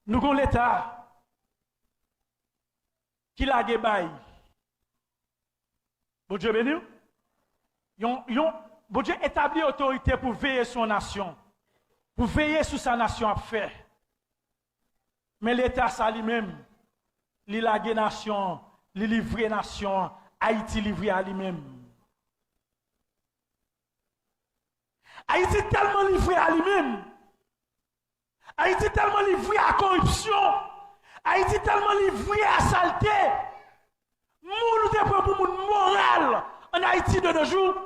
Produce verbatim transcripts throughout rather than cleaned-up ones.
Nou gon Leta ki lage bay. Bondye beni w. Yon, yon, Bondye etabli otorite pou veye sou yon nasyon, pou veye sou sa nasyon ap fè. Men Leta sa li menm, li lage nasyon an, li livre nasyon an, Ayiti livre a li menm. Ayiti tèlman livre a li menm, Ayiti tèlman livre a koripsyon, Ayiti tèlman livre a salte, moun ou te pran pou moun moral ann Ayiti de nos jours,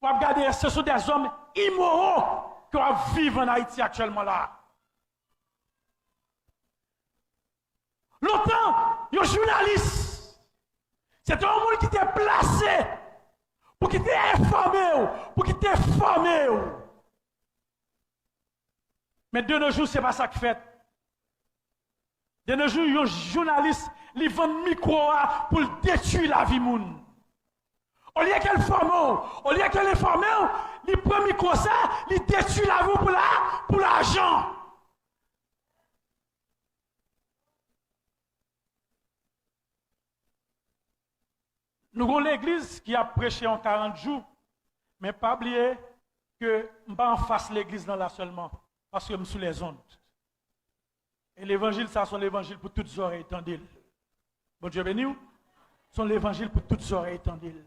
w ap gade, ce sont des hommes immoraux ke w ap viv ann Ayiti aktyèlman la. Lontan, yon jounalis, se te yon moun ki te plase pou ki te enfòme w, pou ki te fòme w. Men de nos jours, se pa sa k fèt. De nos jours, yon jounalis, li vann mikwo a pou l detwi lavi moun. Olye ke l fòme w, olye ke l enfòme w, li pran mikwo sa, li detwi lavi w pou la, pou lajan. Nou gon legliz ki ap preche yon karant jou, men pa bliye ke m pa anfas legliz lan la sèlman, paske m sou lèzond. E levanjil sa, se yon levanjil pou tout zòrèy tande l. Bondye beni w. Se yon levanjil pou tout zòrèy tande l.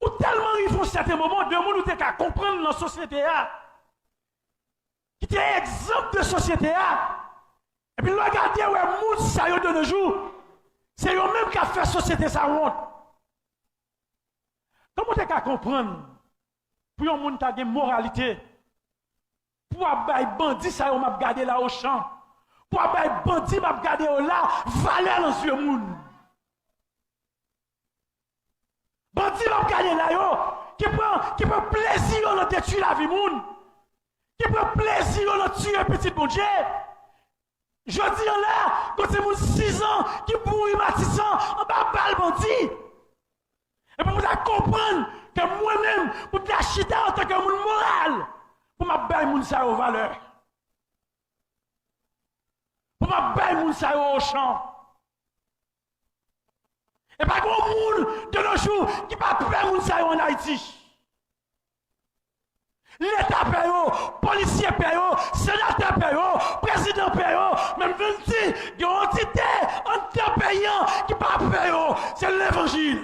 Ou tèlman rive yon sèten moman, de moun ou te ka konprann nan sosyete a, ki te egzanp de sosyete a, epi lè w gade, wè moun sa yo de nos jours, se yo menm k ap fè sosyete sa wont. Kòman w te ka konprann pou yon moun ta gen moralite, pou w ap bay bandi sa yo m ap gade la Ochan, pou w ap bay bandi m ap gade yo la, valè nan zye moun? Bandi m ap gade la yo, ki pran, ki pran plezi yo nan detwi lavi moun, ki pran plezi yo nan tiye pitit Bondye. Jodi a la, gon timoun sis an ki mouri matisan anba bal bandi. Epi pou ta konprann ke mwen menm, pou ta chita antanke moun moral, pou m ap bay moun sa yo valè. Pou m ap bay moun sa yo Ochan. E pa gen yon moun de nos jours ki pa pè moun sa yo ann Ayiti. Leta pè yo, polisye pè yo, senatè pè yo, prezidan pè yo, men m vin di, gen yon antite anndan peyi an ki pa pè yo, se levanjil.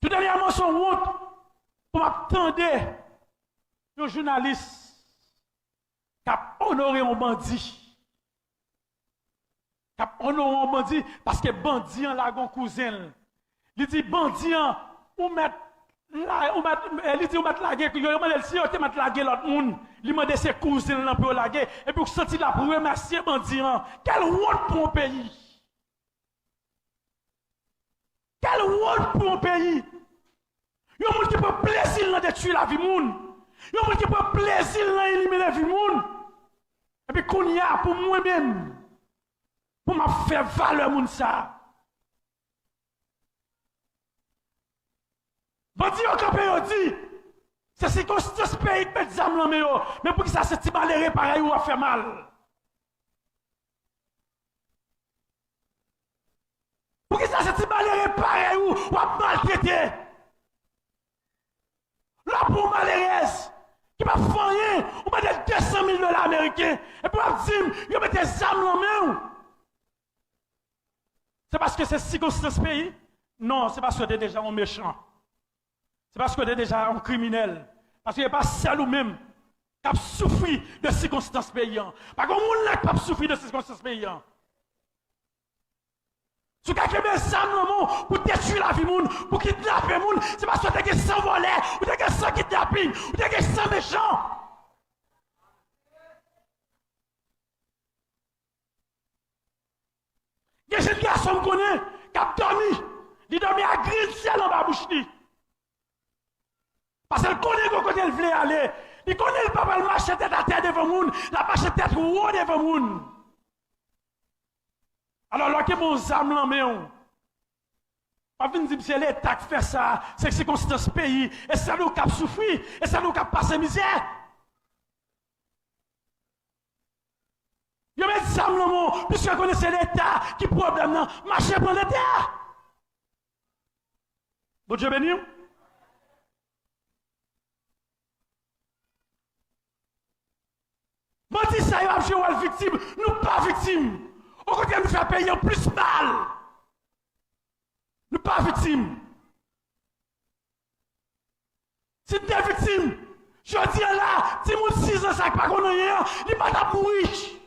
Tou dènyèman, se yon wont pou m ap tande yon jounalis k ap onore yon bandi. K ap onore yon bandi, paske bandi an lage yon kouzen l. Li di bandi an, ou mèt la, ou mèt, eh, li di ou mèt lage, yo, yo mande l si yo te mèt lage lòt moun. Li mande se kouzen l lan pou yo lage. Epi ou santi l ap remèsye bandi an. Kèl wont pou yon peyi! Kèl wont pou yon peyi! Yon moun ki pran plezi l nan detwi lavi moun. Yon moun ki pran plezi l nan elimine vi moun. Epi kounye a, pou mwen menm, pou m ap fè valè moun sa a. Bandi yo kanpe, yo di, se sikonstans peyi k met zam nan men yo. Men poukisa se ti malere parèy ou w ap fè mal? Poukisa se ti malere parèy ou w ap maltrete? Lè w pran yon malerèz ki p ap fè anyen, ou mande l de san mil dola ameriken, epi w ap di m yo mete zam nan men w. Se paske se sikonstans peyi? Non, se paske w te deja yon mechan. Se paske w te deja yon kriminèl. Paske e pa sèl ou menm k ap soufri de sikonstans peyi an. Pa gen yon moun la k p ap soufri de sikonstans peyi an. Si w ka kenbe zam nan men w pou detwi lavi moun, pou kidnape moun, se paske w te gen san vòlè, ou te gen san kidnaping, ou te gen san mechan. Gen jenn gason m konnen k ap dòmi, li dòmi ak grenn sèl anba bouch li. Paske l konnen gon kote l vle ale. Li konnen l pa pral mache tèt atè devan moun, l ap mache tèt wo devan moun. Alò, lè w gen yon zam nan men w, W ap vin di m se Leta k fè sa, se sikonstans peyi, e sa nou k ap soufri, e sa nou k ap pase mizè. Yo met zam nan men w, piske yo konnen se Leta ki pwoblèm nan, mache pran Leta. Bondye beni w. Manti sa yo ap jwe wòl viktim, nou pa viktim. Okontrè, nou fè peyi an plis mal. Nou pa viktim. Si n te viktim, jodi a la, timoun sis an sa k pa konn anyen an, li pa t ap mouri.